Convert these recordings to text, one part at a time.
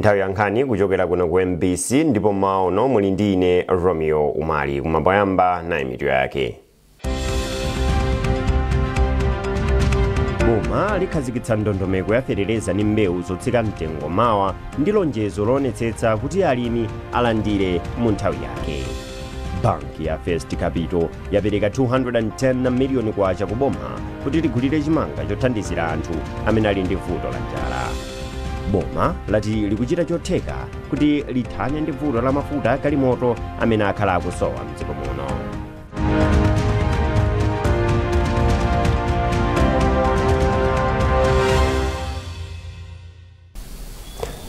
Nthawi ya nkhani kuchokera kuno ku MBC, ndipo maono muli ndi ine Romeo Umali. Kumapoyamba nayi mitu yake. Boma likhazikitsa ndondomeko ya fetereza ndi mbewu zotsika mtengo mawa ndi lonjezo loonetsetsa kuti alimi alandire mu nthawi yake. Banki ya First Capital yapereka 210 miliyoni kwacha ku boma kuti ligulire chimanga chothandizira anthu amene ali ndi vuto la njala. Boma lati likuchita chotheka kuti lithane ndi vuto la mafuta agalimoto amene akhala akusowa mdziko muno.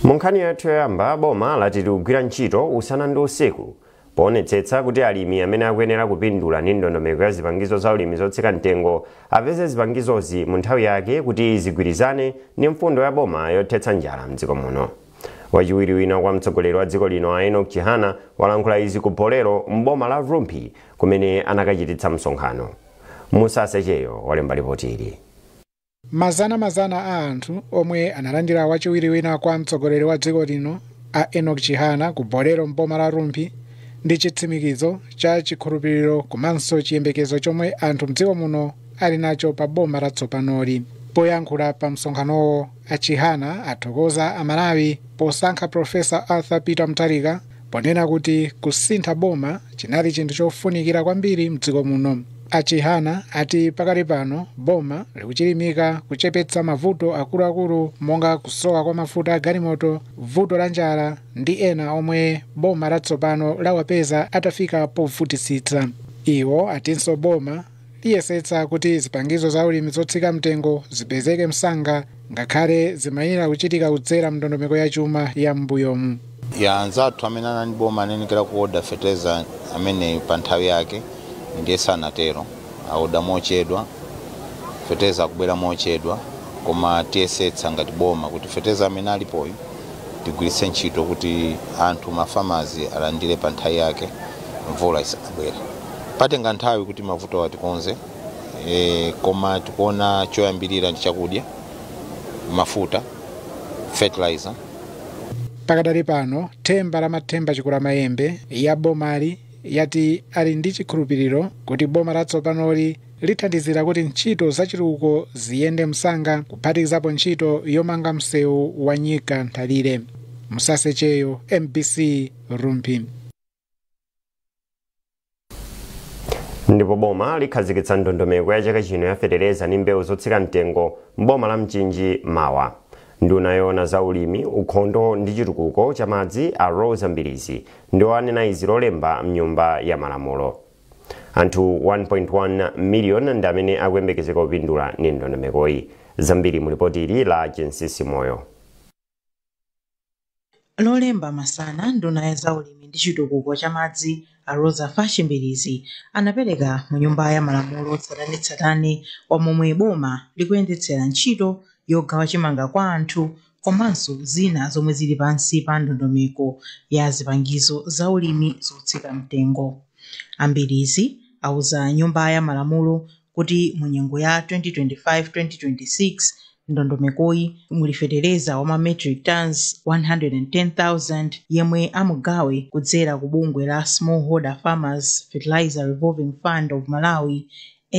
Mu nkhani yathu yoyamba, boma lati likugwira ntchito usana ndi usiku poonetsetsa kuti alimi amene akuyenera kupindula ndi ndondomeko ya zipangizo za ulimi zotsika mtengo apeze zipangizozi mu nthawi yake kuti zigwirizane ndi mfundo ya boma yothetsa njala mdziko muno. Wachiwiri wina kwa mtsogoleri wa dziko lino a Enoch Chihana walankhula izi ku Bolero m'boma la Rumphi kumene anakachititsa msonkhano. Musasecheyo walemba ripoti ili. Mazana a anthu omwe analandira wachiwiri wina kwa mtsogoleri wa dziko lino a Enoch Chihana ku Bolero m'boma la Rumphi ndi chitsimikizo cha chikhulupiriro komanso chiyembekezo chomwe anthu mdziko muno ali nacho pa boma latsopanoli. Poyankhula pa msonkhanowo, a Chihana athokoza Amalawi posankha Profesa Arthur Peter Mutharika, ponena kuti kusintha boma chinali chinthu chofunikira kwambiri mdziko muno. A Chihana ati pakali pano boma likuchilimika kuchepetsa mavuto akuluakulu monga kusowa kwa mafuta agalimoto, vuto la njala ndi ena omwe boma latsopano lawapeza atafika povutisitsa. Iwo atinso boma liyesetsa kuti zipangizo za ulimi zotsika mtengo zipezeke msanga ngakhale zimayenera kuchitika kudzera mndondomeko ya chuma ya m'mbuyomu. Ya anzathu amene anali boma anenekera kuoda fetereza amene pa nthawi yake, ndiye sanatero, aoda mochedwa, fetereza akubwera mochedwa, koma tiyesetsa ngati boma kuti fetereza amene alipoyo tigwiritse ntchito kuti anthu mafamazi alandire pa nthawi yake mvula isabwere. Patenga nthawi kuti mavuto atikonze, koma tikuona choyambirira ndi chakudya, mafuta, fertilizer. Pakadali pano themba la mathemba chikulamayembe ya bomali yati ali ndi chikhulupiriro kuti boma latsopanoli lithandizira kuti ntchito zachitukuko ziyende msanga, kuphatikizapo ntchito yomanga msewu wa Nyika Nthalire. Musasecheyo, MBC, Rumphi. Ndipo boma likhazikitsa ndondomeko ya chaka chino ya fetereza ndi mbewu zotsika mtengo m'boma la Mchinji mawa. Nduna yoona za ulimi, ukhondo ndi chitukuko cha madzi a Rosa Mbilizi ndiwo anena izi lolemba mnyumba ya malamulo. Anthu 1.1 million ndi amene akuyembekezeka kupindula ndi ndondomekoyi. Zambiri mu ripoti ili la Chinsisi Moyo. Lolemba masana, nduna ya zaulimi ndi chitukuko cha madzi a Rosa Fachi Mbilizi anapereka mu nyumba ya malamulo tsatanetsatane wa momwe boma likuyendetsera ntchito yogawa chimanga kwa anthu komanso zina zomwe zili pansi pa ndondomeko ya zipangizo zaulimi zotsika mtengo. Ambirizi auza nyumba ya malamulo kuti mu nyengo ya 2025-2026 ndondomekoyi muli fetereza wa ma metric tons 110,000 yemwe amugawe kudzera ku bungwe la Smallholder Farmers Fertilizer Revolving Fund of Malawi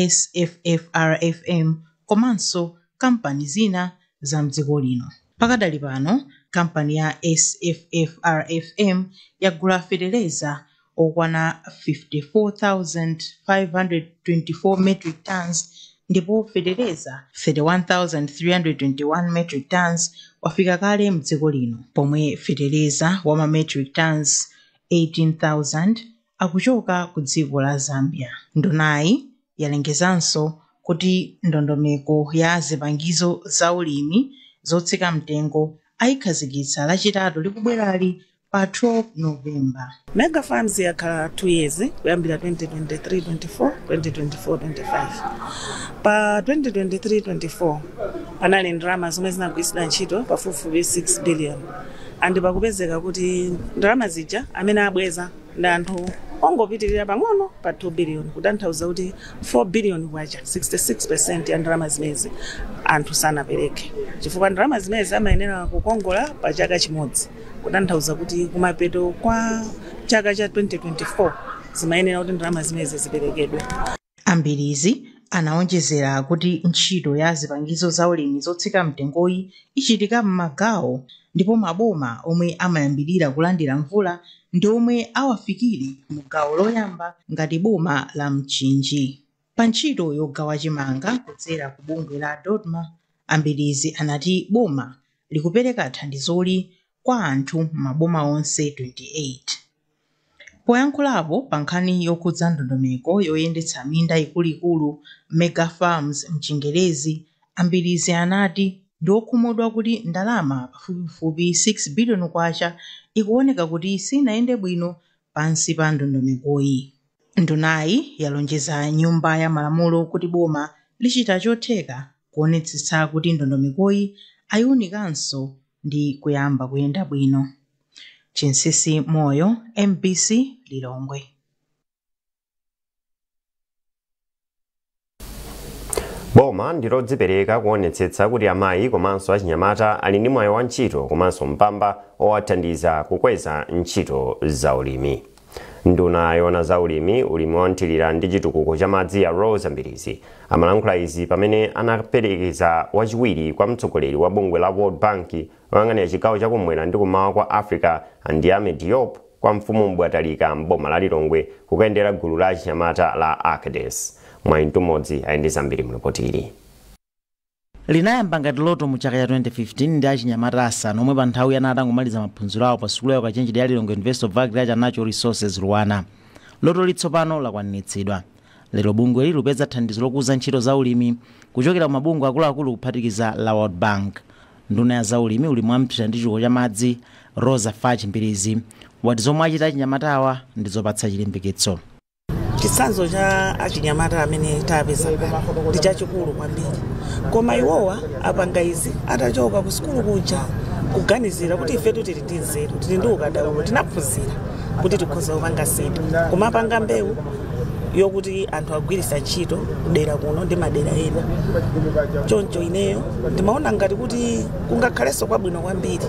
SFFRFM komanso kampani zina za mdziko lino. Pakadali pano kampani ya SFFRFM yagula fetereza okwana 54,524 metric tons ndipo fetereza 31,321 metric tons wafika kale mdziko lino, pomwe fetereza wa ma metric tons 18,000 akuchoka ku dziko la Zambia. Ndunayi yalengezanso kuti ndondomeko ya zipangizo zaulimi zotsika mtengo ayikhazikitsa lachitatu likubwerali pa 12 Novemba. Mega Farms yakhala 2 years, kuyambira 2023-24, 2024-25. Pa 2023-24 panali ndalama zomwe zinagwiritsidwa ntchito pafupifupi 6 billion, and pakupezeka kuti ndalama zija amene abweza ndi anthu ongopitirira pang'ono pa 2 billion, kutanthauza kuti 4 billion kwacha, 66% ya ndalama zimenezi anthu sanapereke, chifukwa ndalama zimenezi amayenera kukongola pa chaka chimodzi, kutanthauza kuti kumapeto kwa chaka cha 2024 zimayenera kuti ndalama zimenezi ziperekedwe. Ambirizi anaonjezera kuti ntchito ya zipangizo za ulimi zotsika mtengoyi ichitika m'magawo, ndipo maboma omwe amayambirira kulandira mvula ndi omwe awafikire mu gawo loyamba ngati boma la Mchinji. Pa ntchito yogawa chimanga kudzera ku bungwe la DoDMA, Ambirizi anati boma likupereka thandizoli kwa anthu m'maboma onse 28. Poyankhulapo pa nkhani yokhudza ndondomeko yoyendetsa minda ikuluikulu, mega farms mchingerezi, Ambirizi anati ndi okhumudwa kuti ndalama pafupifupi 6 billion kwacha ikuoneka kuti sinayende bwino pansi pa ndondomekoyi. Ndunayi yalonjeza Nyumba ya Malamulo kuti boma lichita chotheka kuonetsetsa kuti ndondomekoyi ayiwunikanso ndi kuyamba kuyenda bwino. Chinsisi Moyo, MBC, Lilongwe. Boma ndilodzipereka kuonetsetsa kuti amayi komanso achinyamata ali ndi mwayi wa ntchito komanso mpamba owathandiza kukweza ntchito za ulimi. Nduna yoona za ulimi, ulimi wanthirira ndi chitukuko cha madzi ya Rosa Mbilizi amalankhula izi pamene anaperekeza wachiwiri kwa mtsogoleri wa bungwe la World Bank oyang'anira chigawo chakumwera ndi kumawa kwa Africa, Ndiame Diop, kwa mfumu Mbwatalika m'boma la Lilongwe kukayendera gulu la achinyamata la ACADES. Mwayi Mtumodzi ali ndi zambiri mlipoti ili. Linayamba ngati loto mu chaka cha 2015 ndi achinyamata asanu omwe pa nthawi yana atangomaliza maphunziro awo pa sukulu ya ukachenjede ya Lilongwe University of Agriculture and Natural Resources, LUANAR. Loto litsopano lakwaniritsidwa. Lero bungwe lilupeza thandizo lokuza ntchito za ulimi kuchokera ku mabungwe akuluakulu kuphatikiza la World Bank. Nduna ya zaulimi, ulimi wamthirira ndi chitukuko cha madzi, Rosa Fatch Mbilizi, wati zomwe achita achinyamatawa ndi zopatsa chilimbikitso. Chitsanzo cha achinyamata amene tapeza pano ndi chachikulu kwambiri, koma iwowa apanga izi atachoka ku sukulu kuja, kuganizira kuti ifetu tili ndi nzeru, tili ndi ukadaulo, tinaphunzira kuti tikhoza kupanga seed, kumapanga mbewu yokuti anthu agwiritsa ntchito kudera kuno ndi madera ena. Choncho ineyo ndimaona ngati kuti kungakhalenso kwabwino kwambiri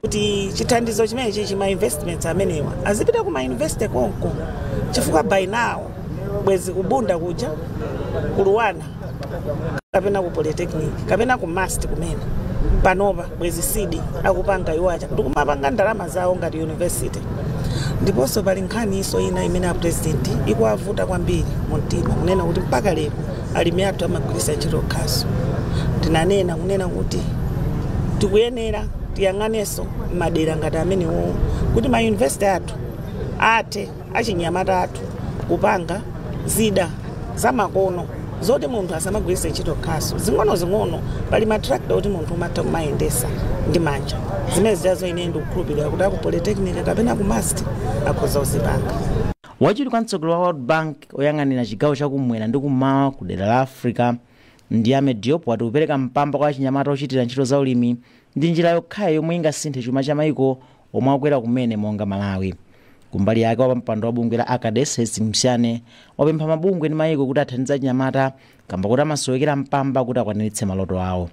kuti chithandizo chimenechi chima investments amenewa azipita kuma university konko, chifukwa by now bwezi kubunda kuja ku LUANAR kapena ku Polytechnic kapena ku MUST kumene panopa bwezi seed akupanga iwacha kuti kumapanga ndalama zawo ngati university. Ndiponso pali nkhaniso ina imene a President ikuwavuta kwambiri mumtima, kunena kuti mpaka lero alimi athu amagwiritsa ntchito khasu. Tinanena kunena kuti tikuyenera tiyang'anenso madera ngati amenewo kuti ma university athu athe achinyamata athu kupanga zida zamakono zoti munthu asamagwiritse ntchito khasu zing'ono-zing'ono. Pali ma tractor kuti munthu umatha kumayendesa ndi manja. Zimene zijazo ine ndikukhulupirira kuti aku Polytechnic kapena ku MUST akhoza kuzipanga. Wachiwiri kwa mtsogoleri wa World Bank oyang'anira chigawo chakumwera ndi kummawa ku dera la Africa, Ndiame Diop, wati kupereka mpamba kwa achinyamata ochitira ntchito za ulimi ndi njira yokhayo yomwe ingasinthe chuma cha maiko omwe akwera kumene monga Malawi. Kumbali yake, wapampando wa bungwe la ACADES, Hastings Mshane, wapempha mabungwe ndi maiko kuti athandize achinyamata kamba kuti amasowekera mpamba kuti akwaniritse maloto awo.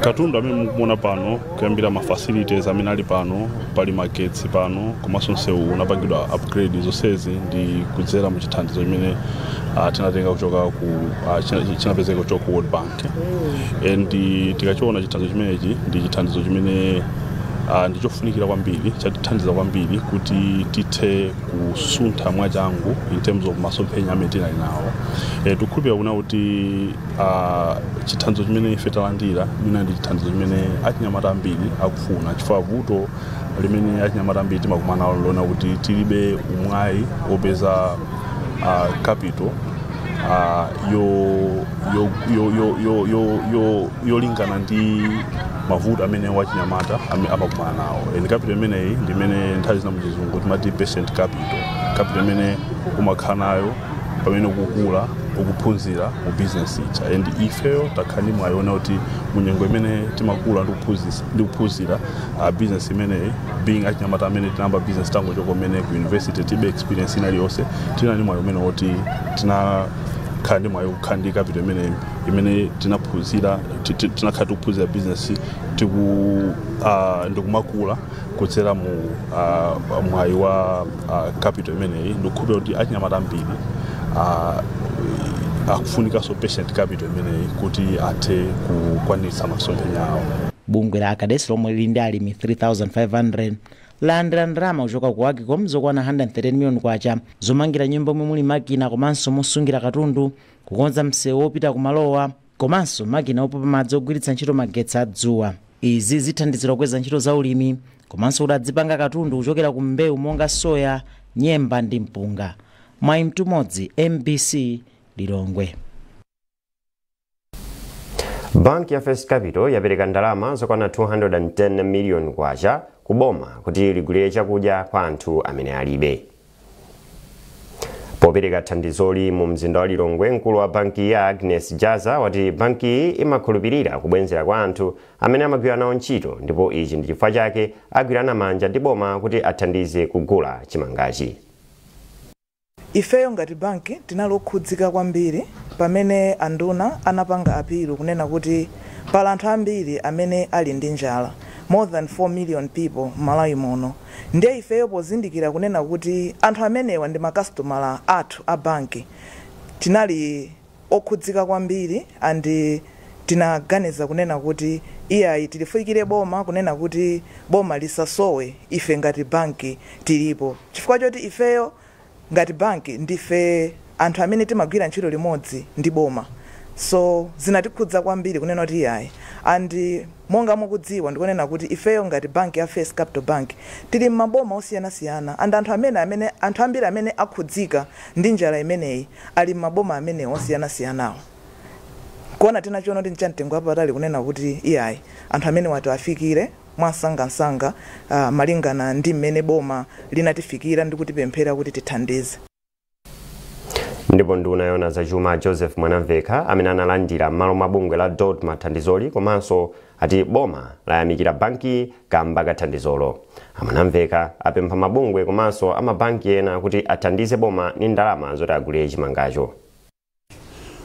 Katundu amene mukuona pano, kuyambira ma facilities amene ali pano, pali magetsi pano komanso msewu unapangidwa upgrade, zonsezi ndi kudzera mu chithandizo chimene tinatenga kuchoka ku chinapezeka kuchoka ku World Bank. And tikachiona chithandizo chimenechi, ndi chithandizo chimene ndichofunikira kwambiri, chatithandiza kwambiri kuti tithe kusuntha mwachangu in terms of masomphenya amene tinali nawo. Tikukhulupirira kuna kuti chithandizo chimene ife talandira mwina ndi chithandizo chimene achinyamata ambiri akufuna, chifukwa vuto limene achinyamata ambiri timakumana nalo lona kuti tilibe umwayi wopeza capital yolingana ndi mavuto amene wachinyamata amakumana nawo. And capital imeneyi ndi imene nthawi zina muchizungu timati patient capital, capital imene umakhala nayo pamene ukukula. ukuphunzira mu business ija, and ifeyo takhala ndi mwayi kuti munyengo imene timakula ndi kuphunzira business imeneyi, being achinyamata amene tinayamba business tangochoka kumene ku university, tibe experience ina iliyonse, tinali ndi mwayi umene woti tinakhala ndi mwayi kukhala ndi capital imene tinaphunzira, tinakhala tikuphunzira business ndikumakula kudzera mu mwayi wa capital imeneyi. Ndikukhulupirira kuti achinyamata ambiri akufunikanso patient capital imeneyi kuti athe kukwaniritsa masomphenya awo. Bungwe la ACADES, lomwe lili ndi alimi 3500, lalandira ndalama kuchoka ku AGCOM zokwana 113 miliyoni kwacha zomangira nyumba omwe muli makina komanso mosungira katundu, kukonza msewu wopita kumalowa, komanso makina opopa madzi ogwiritsa ntchito magetsi adzuwa. Izi zithandizira kukweza ntchito za ulimi komanso kuti adzipanga katundu kuchokera ku mbewu monga soya, nyemba ndi mpunga. Mwayi Mtumodzi, MBC, Lilongwe. Banki ya First Capital yapereka ndalama zokwana 210 miliyoni kwacha ku boma kuti ligulire chakudya kwa anthu amene alibe. Popereka thandizoli mu mzinda wa Lilongwe, mkulu wa banki ya Agnes Jaza wati bankiyi imakhulupirira kubwenzera kwa anthu amene amagwira nawo ntchito, ndipo ichi ndi chifukwa chake agwirana manja ndi boma kuti athandize kugula chimangachi. Ifeyo ngati banki tinali okhudzika kwambiri pamene anduna anapanga appeal kunena kuti pali anthu ambiri amene ali ndi njala, more than 4 million people m'Malawi muno. Ndiye ifeyo pozindikira kunena kuti anthu amenewa ndi makasitomala athu a banki, tinali okhudzika kwambiri and tinaganiza kunena kuti iyayi, tilifikire boma kunena kuti boma lisasowe, ife ngati banki tilipo, chifukwa choti ifeyo ngati banki ndife anthu amene timagwira ntchito limodzi ndi boma. So zinatikhudza kwambiri kunena kuti iyayi, and monga mukudziwa, ndikunena kuti ifeyo ngati banki ya First Capital Bank tili m'maboma osiyanasiyana, and anthu ambiri amene akhudzika ndi njala imeneyi ali m'maboma amene osiyanasiyanawo. Kuona tinachiona kuti nchamtengo wapatali kunena kuti iyayi, anthu amene wati afikire mwansangansanga, malingana ndi mmene boma linatifikira ndi kutipemphera kuti tithandize. Ndipo nduna yona zachuma Joseph Mwanamvekha, amene analandira m'malo mwa bungwe la DoDMA thandizoli, komanso ati boma layamikira banki kamba ka thandizolo. Amwanamvekha apempha mabungwe komanso amabanki ena kuti athandize boma ndi ndalama zoti agulire chimangacho.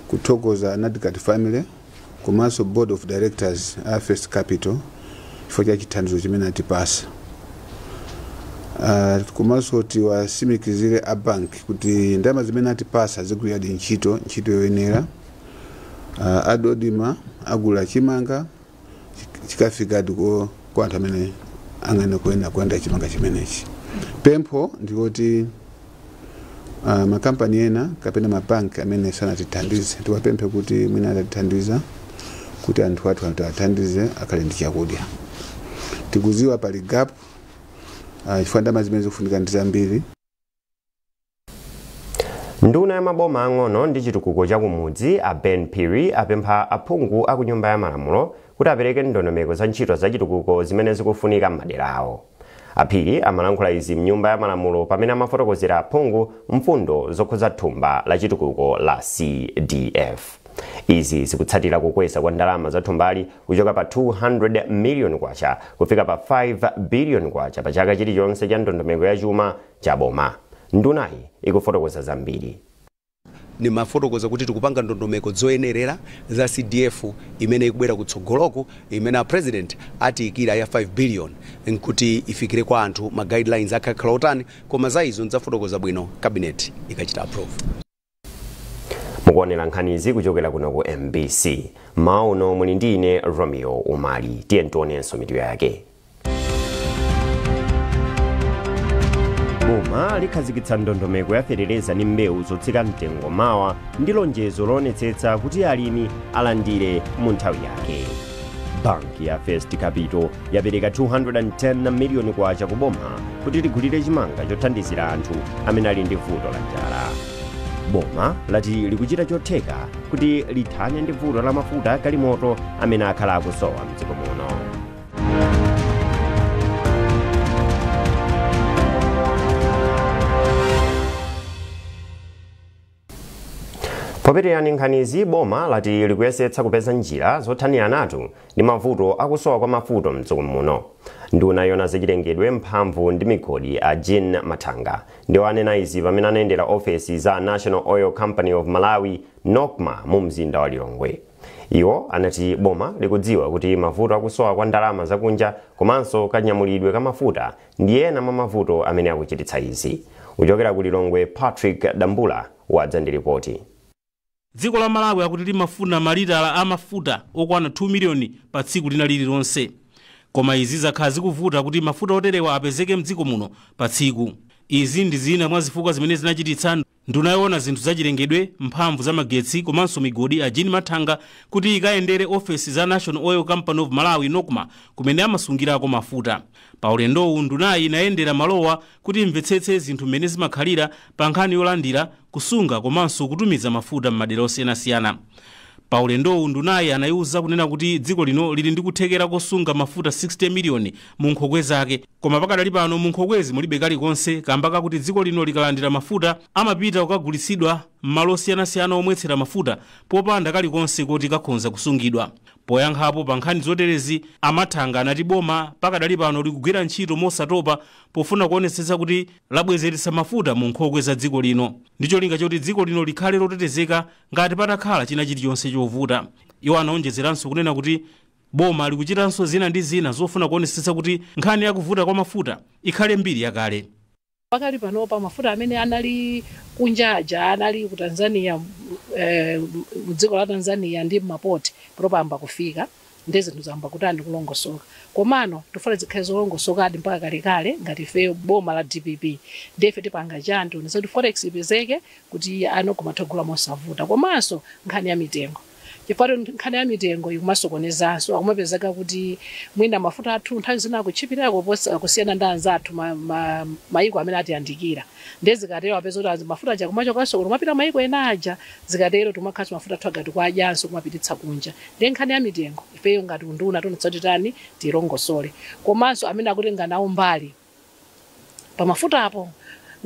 Kuthokoza Anadkat family komanso board of directors a First Capital chifukwa cha chithandizo chimene atipasa. Komanso tiwasimikizire a bank kuti ndalama zimene atipasa zigwiradi ntchito yoyenera. A DoDMA agula chimanga, chikafikadi kwa anthu amene angane kuenda kuenda chimanga chimenechi. Pempho ndikuti makampani ena kapena mabanki amene sanatithandize, tiwapemphe kuti mwina atatithandiza kuti anthu athu athandize akhale ndi chakudya. Tikuziwa pali gap, chifukwa ndalama zimene zikufunika ndi zambiri. Nduna ya maboma ang'ono ndi chitukuko cha kumudzi a Ben Phiri apempha aphungu aku Nyumba ya Malamulo kuti apereke ndondomeko za ntchito za chitukuko zimene zikufunika m'madera awo. Aphiri amalankhula izi mnyumba ya Malamulo pamene amafotokozera aphungu mfundo zokhuza thumba la chitukuko la CDF. Izi zikutsatira kukweza kwa ndalama za thumbali kuchoka pa 200 million kwacha kufika pa 5 billion kwacha pa chaka chilichonse cha ndondomeko ya chuma cha boma. Ndunayi ikufotokoza zambiri. Nimafotokoza kuti tikupanga ndondomeko zoyenerera za CDF imene ikubwera kutsogoloko, imene a president atiyikira ya 5 billion nkuti ifikire kwa anthu, ma guidelines akakhala otani, koma za izo ndidzafotokoza bwino cabinet ikachita approve. Mukuonera nkhanizi kuchokera kuno ku MBC. Mauno muli ndi ine Romeo Umali. Tiye tionenso mitu yake. Boma likhazikitsa ndondomeko ya fetereza ndi mbewu zotsika mtengo mawa ndi lonjezo loonetsetsa kuti alimi alandire mu nthawi yake. Banki ya First Capital yapereka 210 miliyoni kwacha ku boma kuti ligulire chimanga chothandizira anthu amene ali ndi vuto la njala. Boma lati likuchita chotheka kuti lithane ndi vuto la mafuta agalimoto amene akhala akusowa mdziko muno. Popitirani nkhanizi, boma lati likuyesetsa kupeza njira zothanira nato ndi mavuto akusowa kwa mafuta mdziko muno. Nduna yona zachilengedwe, mphamvu ndi migodi a Jean Mathanga ndiwo anena izi pamene anayendera ofesi za National Oil Company of Malawi, NOCMA, mu mzinda wa Lilongwe. Iwo anati boma likudziwa kuti mavuto akusowa kwa ndalama zakunja komanso kanyamulidwe ka mafuta ndi ena mwa mavuto amene akuchititsa izi. Kuchokera ku Lilongwe, Patrick Dambula wadza ndi ripoti. Dziko la Malawi akuti limafuna malitala a mafuta okwana 2 miliyoni pa tsiku lina lililonse, koma izi zakhala zikuvuta kuti mafuta oterewa apezeke mdziko muno pa tsiku. Izi ndi zina mwa zifukwa zimene zinachititsa nduna yoona zinthu zachilengedwe, mphamvu za magetsi komanso migodi a Jean Mathanga kuti ikayendere ofesi za National Oil Company of Malawi, NOCMA, kumene amasungirako mafuta. Pa ulendowu ndunayi inayendera malowa kuti imvetsetse zinthu mmene zimakhalira pa nkhani yolandira, kusunga komanso kutumiza mafuta m'madera osiyanasiyana. Pa ulendowu ndunayi anayiwuza kunena kuti dziko lino lili ndi kuthekera kosunga mafuta 60 miliyoni mu nkhokwe zake, koma pakadali pano mu nkhokwezi mulibe kalikonse kamba kakuti dziko lino likalandira mafuta amapita kukagulitsidwa m'malo osiyanasiyana omwetsera mafuta popanda kalikonse koti kakhonza kusungidwa. Poyankhapo pa nkhani zoterezi, aMathanga anati boma pakadali pano likugwira ntchito mosatopa pofuna kuonetsetsa kuti labwezeretsa mafuta mu nkhokwe za dziko lino ndi cholinga choti dziko lino likhale lotetezeka ngati patakhala china chilichonse chovuta. Iwo anaonjezeranso kunena kuti boma likuchitanso zina ndi zina zofuna kuonetsetsa kuti nkhani yakuvuta kwa mafuta ikhale mbiri yakale. Pakali panopa mafuta amene anali kunjaja, anali ku Tanzania, dziko la Tanzania ndi mapoti, propamba kufika ndi zinthu zamba kutani, kulongosoka. Komano tifuna zikhale zolongosokadi mpaka kalekale. Ngati ifeyo boma la DPP, ndife tipanga chani tionesa kuti forex ipezeke kuti ano kumathagula mosavuta. Komanso nkhani ya mitengo, chifukwa nkhani ya mitengo ikumasokonezanso, akumapezeka kuti mwina mafuta athu nthawi zina akutchipirako kusiyana ndi anzathu mayiko amene atiyandikira. Ndiye zikatero apeza kuti mafuta aja kumachokanso kumapita mayiko ena aja. Zikatero timakhaso mafuta athu agati kwadyanso kumapititsa kunja. Ndiye nkhani ya mitengo ifeyo ngati unduna tionetsa kuti tani, tilongosole. Komanso amene akutenga nawo mbali pamafutapo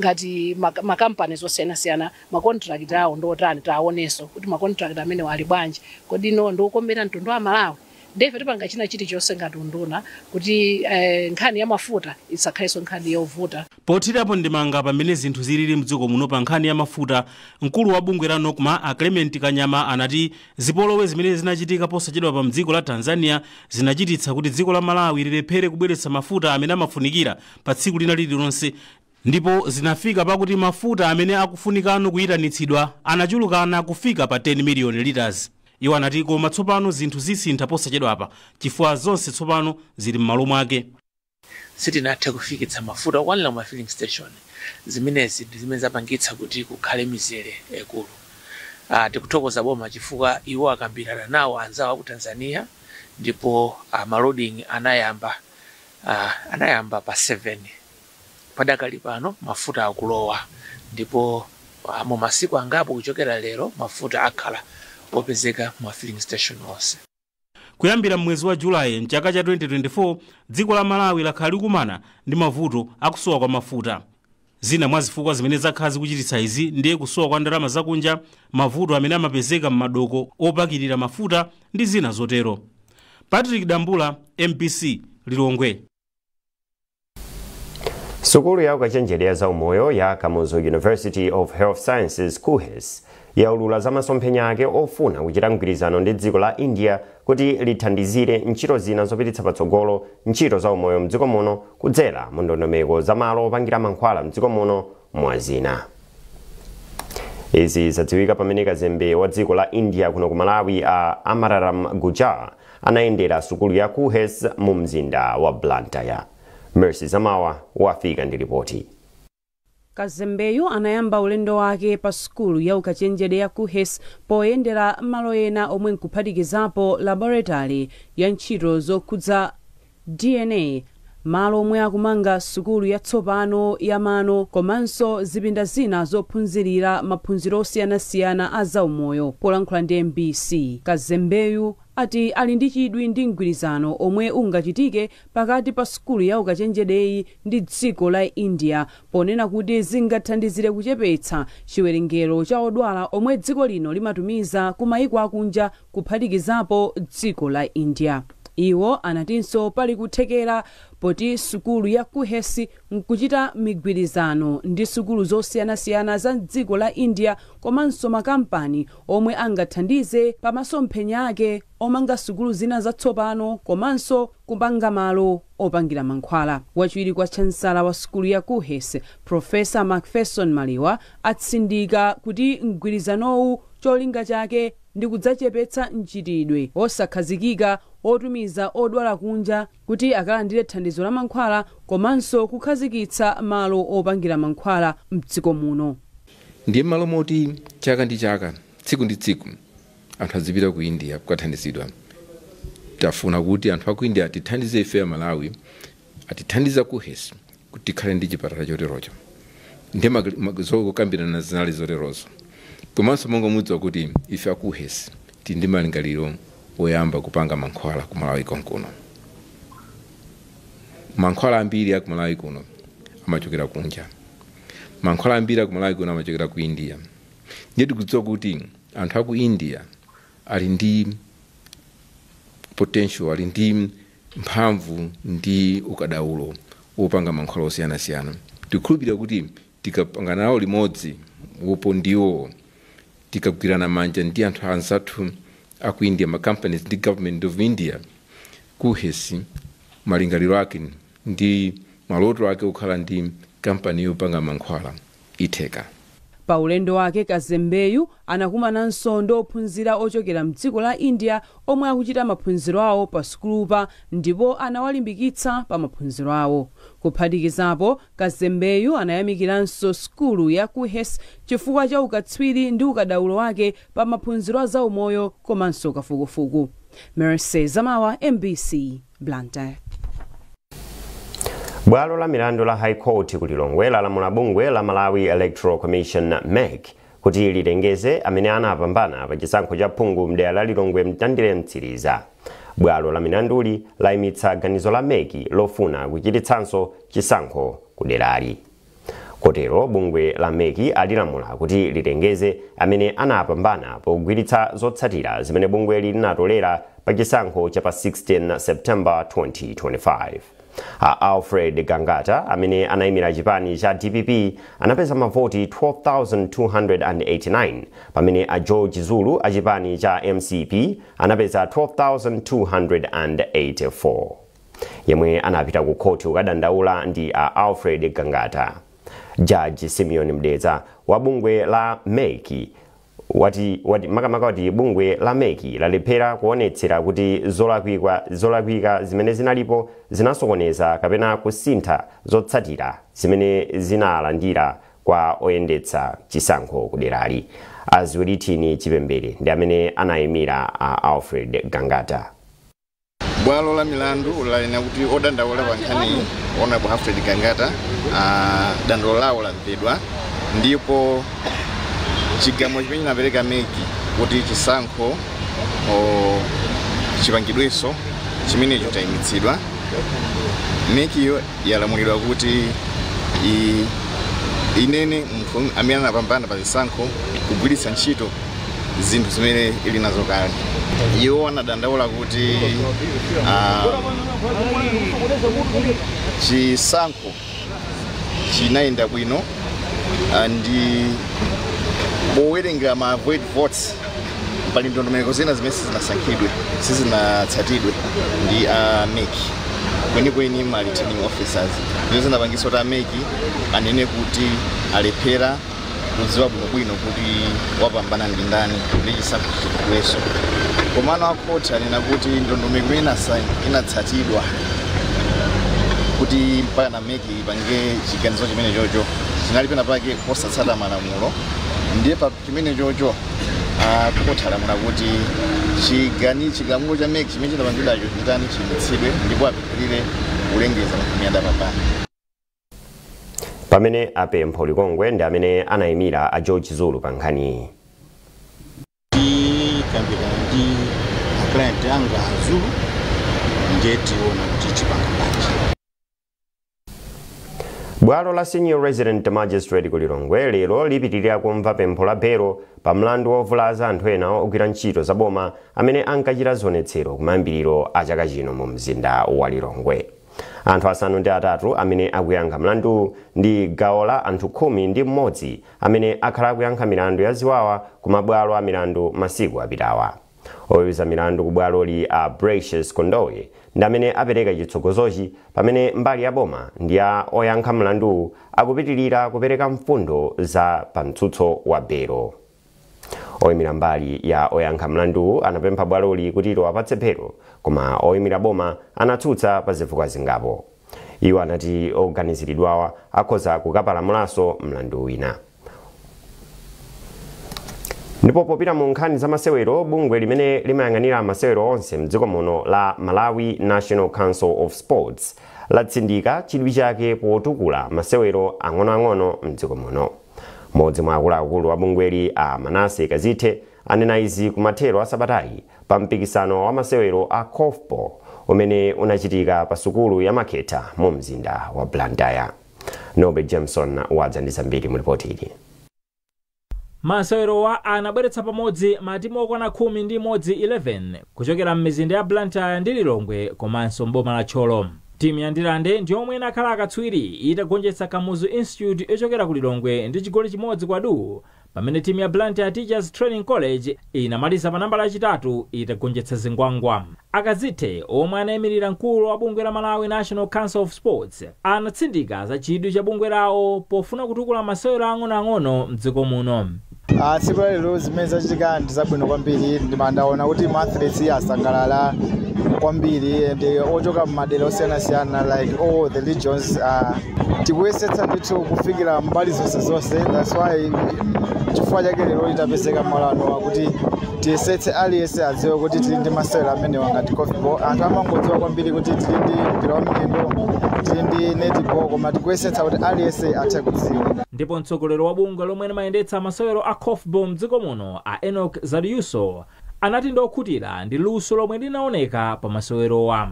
ngati makampani osiyanasiyana, macontract awo ndotani, taonenso kuti macontract amene ali bwanji, kodi no ndiokomera mtundu wa Malawi? Ndife tipanga china chilichonse ngati unduna kuti nkhani ya mafuta isakhalenso nkhani yovuta. Pothirapo ndemanga pamene zinthu zilili mdziko muno pa nkhani ya mafuta, mkulu wa bungwe la NOCMA a Clement Kanyama anati zipolowe zimene zinachitika posachedwa pa mdziko la Tanzania zinachititsa kuti dziko la Malawi lilephere kubweretsa mafuta amene amafunikira pa tsiku lina lililonse, ndipo zinafika pakuti mafuta amene akufunikano kuyitanitsidwa anachulukana kufika pa 10 million liters. Iwo anati koma tsopano zinthu zisintha posachedwapa chifukwa zonse tsopano zili m'malo mwake. Sitinathe kufikitsa mafuta okwanira mu filling station. Zimenezi ndi zimene zapangitsa kuti kukhale mizere ikulu. Tikuthokoza boma chifukwa iwo akambirana nawo anzawo aku Tanzania ndipo maloading anayamba pa 7. Padakali pano mafuta akulowa ndipo mu masiku angapo kuchokera lero mafuta akhala opezeka mu filling station onse. Kuyambira mwezi wa Julayi mchaka cha 2024, dziko la Malawi lakhala likumana ndi mavuto akusowa kwa mafuta. Zina mwa zifukwa zimene zakhala zikuchititsa izi ndiye kusowa kwa ndalama zakunja, mavuto amene amapezeka m'madoko opakirira mafuta ndi zina zotero. Patrick Dambula, MBC, Lilongwe. Sukulu ya ukachenjede ya zaumoyo ya Kamuzu University of Health Sciences, KUHeS, yaulula za masomphenya ake ofuna kuchita mgwirizano ndi dziko la India kuti lithandizire ntchito zina zopititsa patsogolo ntchito za umoyo mdziko muno kudzera mu ndondomeko za malo opangira mankhwala mdziko muno, mwa zina. Izi zadziwika pamene kazembe wa dziko la India kuno ku Malawi a Amararam Gujar anayendera sukulu ya KUHeS mu mzinda wa Blantyre. Mercy Zamawa wafika ndi ripoti. Kazembeyu anayamba ulendo wake pa sukulu ya ukachenjede ya KUHeS poyendera malo ena omwe nkuphatikizapo laboratory ya ntchito zokhudza DNA, malo omwe akumanga sukulu yatsopano ya mano komanso zipinda zina zophunzirira maphunziro osiyanasiyana a zaumoyo. Polankhula ndi MBC, kazembeyu ati ali ndi chidwi ndi mgwirizano omwe ungachitike pakati pa sukulu ya ukachenjedeyi ndi dziko la India, ponena kuti zingathandizire kuchepetsa chiwerengero cha odwala omwe dziko lino limatumiza ku mayiko akunja, kuphatikizapo dziko la India. Iwo anatinso pali kuthekera poti sukulu ya KUHeS nkuchita migwirizano ndi sukulu zosiyanasiyana za dziko la India komanso makampani omwe angathandize pamasomphenya ake omanga sukulu zina zatsopano komanso kupanga malo opangira mankhwala. Wachiwiri kwa chansala wa sukulu ya KUHeS, Profesa Macpherson Maliwa, atsindika kuti mgwirizanowu cholinga chake ndi kudzachepetsa mchitidwe osakhazikika otumiza odwala kunja kuti akalandire thandizo la mankhwala komanso kukhazikitsa malo opangira mankhwala mdziko muno. Ndiye malo moti chaka ndi chaka, tsiku ndi tsiku, anthu azipita ku India kukathandizidwa, tafuna kuti anthu aku India atithandize ife a Malawi, atithandiza KUHeS kuti tikhale ndi chipatala choterocho. Ndiye zokambirana zinali zoterozo. Komanso monga mudziwa kuti ife akuHeS tili ndi malingaliro oyamba kupanga mankhwala ku Malawi konkuno. Mankhwala ambiri aku Malawi kuno amachokera kunja, mankhwala ambiri aku Malawi kuno amachokera ku India. Ndiye tikudziwa kuti anthu aku India ali ndi potential, ali ndi mphamvu ndi ukadaulo wopanga mankhwala osiyanasiyana. Tikukhulupirira kuti tikapanga nawo limodzi wopo ndiwo tikagwirana manja ndi anthu anzathu aku India, ma companies ndi government of India, KUHeS malingaliro ake ndi maloto ake okhala ndi kampani yopanga mankhwala itheka. Pa ulendo wake, kazembeyu anakumananso ndi ophunzira ochokera mdziko la India omwe akuchita maphunziro awo pa sukulupa ndipo anawalimbikitsa pa maphunziro awo. Kuphatikizapo, kazembeyu anayamikiranso sukulu ya KUHeS chifukwa cha ukatswiri ndi ukadaulo wake pa maphunziro a zaumoyo komanso kafukufuku. Mercy Zamawa, MBC, Blantyre. Bwalo la milandu la High Court ku Lilongwe lalamula bungwe la Malawi Electoral Commission, MEC, kuti lilengeze amene anapambana pa chisankho cha phungu mdera la Lilongwe Mtandire Mtsiriza. Bwalo la milanduli layimitsa ganizo la MEC lofuna kuchititsanso chisankho ku derali. Kotero bungwe la MEC alilamula kuti lilengeze amene anapambana pogwiritsa zotsatira zimene bungweli linatolera pa chisankho cha pa 16 September 2025. A Alfred Gangata, amene anayimira chipani cha DPP, anapeza mavoti 12,289, pamene a George Zulu a chipani cha MCP anapeza 12,284. Yemwe anapita ku khoti kukadandaula ndi a Alfred Gangata. Judge Simeon Mdeza wa bungwe la MEC wati makamaka wati bungwe la MEC lalephera kuonetsera kuti zolakwika zimene zinalipo zinasokoneza kapena kusintha zotsatira zimene zinalandira kwa oyendetsa chisankho kuderali. Aziwirithini Chipembere ndi amene anayimira a Alfred Gangata. Bwalo la milandu lanena kuti odandaula pa nkhaniyi, Honorable Alfred Gangata, dandaulo lawo lamvedwa ndipo chigamulo chimene chinapereka MEC kuti chisankho chipangidwenso chimenecho chayimitsidwa. MEC-yo yalamulidwa kuti inene munthu amene anapambana pa zisankho kugwiritsa ntchito zinthu zimene ili nazo kale. Iwo anadandaula kuti chisankho chinayenda bwino ndi powerenga ma void votes pali ndondomeko zina zimene sizinasankhidwe, sizinatsatidwe ndi a MEC, kwenikweni ma returning officers, ndizo zinapangitsa kuti a MEC anene kuti alephera kudziwa bwinobwino kuti wapambana ndi ndani ndi chisankho chichitidwenso. Komano akhoti anena kuti ndondomeko inatsatidwa kuti mpaka na MEC ipange chiganizo chimene chocho chinali pena pake posatsata malamulo. Ndiye pa chimene chocho akhoti alamula kuti chigamulo cha MEC chimene chinapangidwacho chitani, chiyimitsidwe, ndipo apitirire kulengeza munthu amene adapambana. Pamene apempho Likongwe ndi amene anayimira a George Zulu pa nkhaniyi. Tikambirana ndi Client anga azulu, ndiye tiona kuti chipanga bwanji. Bwalo la Senior Resident Magistrate ku Lilongwe lero lipitirira kumva pempho la belo pa mlandu wovulaza anthu ena ogwira ntchito za boma amene ankachita zionetsero kumayambiriro a chaka chino mu mzinda wa Lilongwe. Anthu 8 amene akuyankha mlandu ndi gawo la anthu 11 amene akhala akuyankha milandu ya ziwawa ku mabwalo a milandu masiku apitawa. Oweruza milandu ku bwaloli a Precious Kondowe ndi amene apereka chitsogozochi, pamene mbali ya boma ndi ya oyankha mlandu akupitirira kupereka mfundo za pamtsutso wa belo. Oyimira mbali ya oyankha mlandu anapempha bwaloli kuti liwapatse belo, koma oyimira boma anatsutsa pa zifukwa zingapo. Iwo anati oganiziridwawa akhoza kukapalamulanso mlandu wina. Ndipo popita mu nkhani za masewero, bungwe limene limayang'anira masewero onse mdziko muno la Malawi National Council of Sports latsindika chidwi chake potukula masewero ang'onoang'ono mdziko muno. Mmodzi mwa akuluakulu a bungweli a Manase Kazithe anena izi kumathero a sabatayi pa mpikisano wa masewero a korfball umene unachitika pa sukulu ya Makhetha mu mzinda wa Blantyre. Norbert Jameson wadza ndi zambiri mu ripoti ili. Masewerowa anabweretsa pamodzi matimu okwana 11 11 kuchokera m'mizinda ya Blantyre ndi Lilongwe komanso mboma la Thyolo. Timu ya Ndirande ndi yomwe inakhala akatswiri itagonjetsa Kamuzu Institute yochokera ku Lilongwe ndi chigoli 1-0, pamene timu ya Blantyre Teachers Training College inamaliza pa nambala yachitatu itagonjetsa Zingwangwa. Akazithe omwe anayimirira mkulu wa bungwe la Malawi National Council of Sports anatsindika za chidwi cha bungwe lawo pofuna kutukula masewero ang'onoang'ono mdziko muno. Tsiku lalero zimene zachitika ndi zabwino kwambiri. Ndimandaona kuti ma athletes asangalala kwambiri ndi ochoka m'madera osiyanasiyana, like all the regions. Tikuyesetsa ndithu kufikira mbali zonse zonse. That's why, chifukwa chake lero itapezeka malo ano, kuti tiyesetse aliyense adziwe kuti tili ndi masewero amenewa ngati korfball. Anthu amangodziwa kwambiri kuti tili ndi mpira wa miyendo, tili ndi netball, koma tikuyesetsa kuti aliyense athe kudziwa. Ndipo mtsogoleri wa bungwe lomwe limayendetsa masewero a korfball mdziko muno a Enoch Zariuso anati ndokhutira ndi luso lomwe linaoneka pa masewerowa.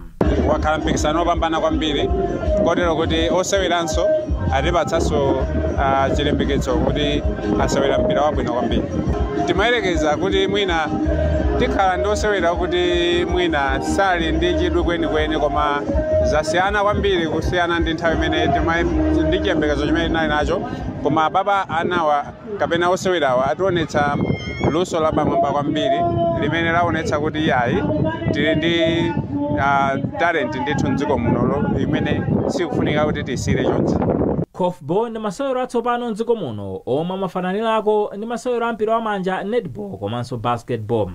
Wakhala mpikisano wopambana kwambiri, kotero kuti oseweranso atipatsanso chilimbikitso kuti asewera mpira wabwino kwambiri. Timayerekeza kuti mwina tikhala ndi osewera kuti mwina sali ndi chidwi kwenikweni, koma zasiyana kwambiri kusiyana ndi nthawi imene ndi chiyembekezo chimene tinali nacho. Koma baba anawa kapena osewerawa ationetsa luso lapamwamba kwambiri limene laonetsa kuti iyayi, tili ndi talent ndithu mdziko muno imene sikufunika kuti tisire chonse. Korfball ndi masewero atsopano mdziko muno omwe amafananirako ndi masewero a mpira wamanja netball komanso basketball.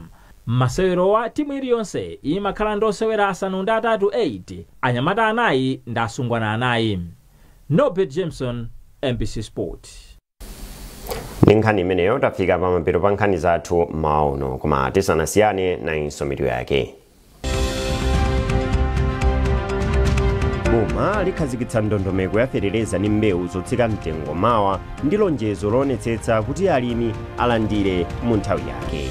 Masewerowa timu iliyonse imakhala ndi osewera 8 8, anyamata 4 ndi asungwana 4. Norbert Jameson, MBC Sport. Ndi nkhani imeneyo tafika pamapeto pa nkhani zathu maono, koma tisanasiyane nayinso mitu yake. Boma likhazikitsa ndondomeko ya fetereza ndi mbewu zotsika mtengo mawa ndi lonjezo loonetsetsa kuti alimi alandire mu nthawi yake.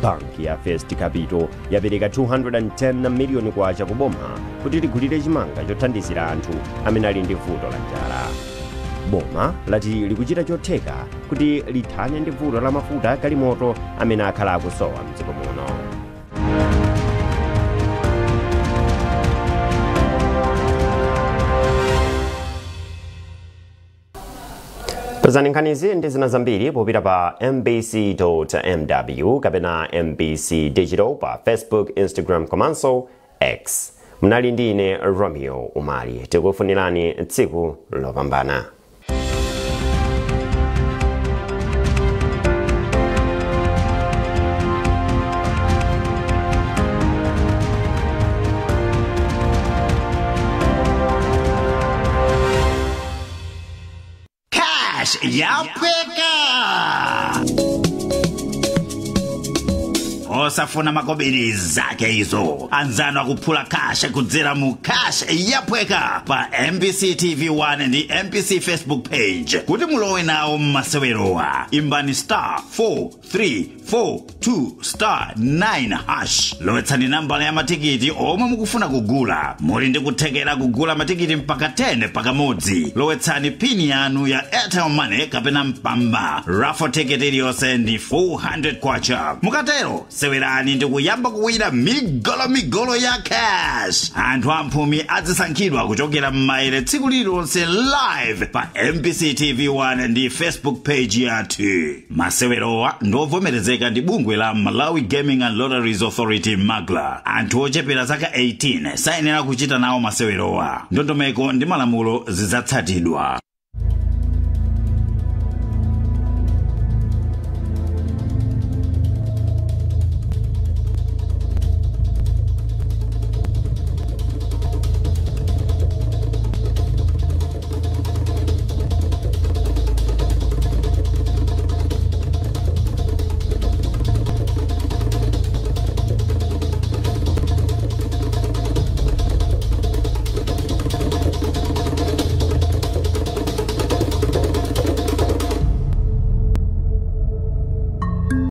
Banki ya First Capital yapereka 210 miliyoni kwacha ku boma kuti ligulire chimanga chothandizira anthu amene ali ndi vuto la njala. Boma lati likuchita chotheka kuti lithane ndi vuto la mafuta agalimoto amene akhala akusowa mdziko muno. Pezani nkhanizi ndi zina zambiri popita pa mbc.mw kapena MBC Digital pa Facebook, Instagram komanso X. Mnali ndi ine Romeo Umali, tikufunirani tsiku lopambana. Cash yaphweka. Osafuna makobiri zake izo. Anzanu akuphula cash kudzera mu Cash Yaphweka pa MBC TV 1 ndi MBC Facebook page. Kuti mulowe nawo mmasewerowa, imbani *4342*9#, lowetsani nambala ya matikiti omwe mukufuna kugula. Muli ndi kuthekera kugula matikiti mpaka 10 pakamodzi. Lowetsani PIN yanu ya Airtel Money kapena Mpamba. Raffle ticket iliyonse ndi 400 kwacha. Mukatero sewerani ndi kuyamba kuwina migolomigolo ya cash. Anthu amphumi azisankhidwa kuchokera m'maere tsiku lililonse live pa MBC TV 1 ndi Facebook page yathu. Masewerowa ndovomerezeka ndi bungwe la Malawi Gaming and Lotteries Authority, MAGLA. Anthu ochepera zaka 18 sayenera kuchita nawo masewerowa. Ndondomeko ndi malamulo zidzatsatidwa.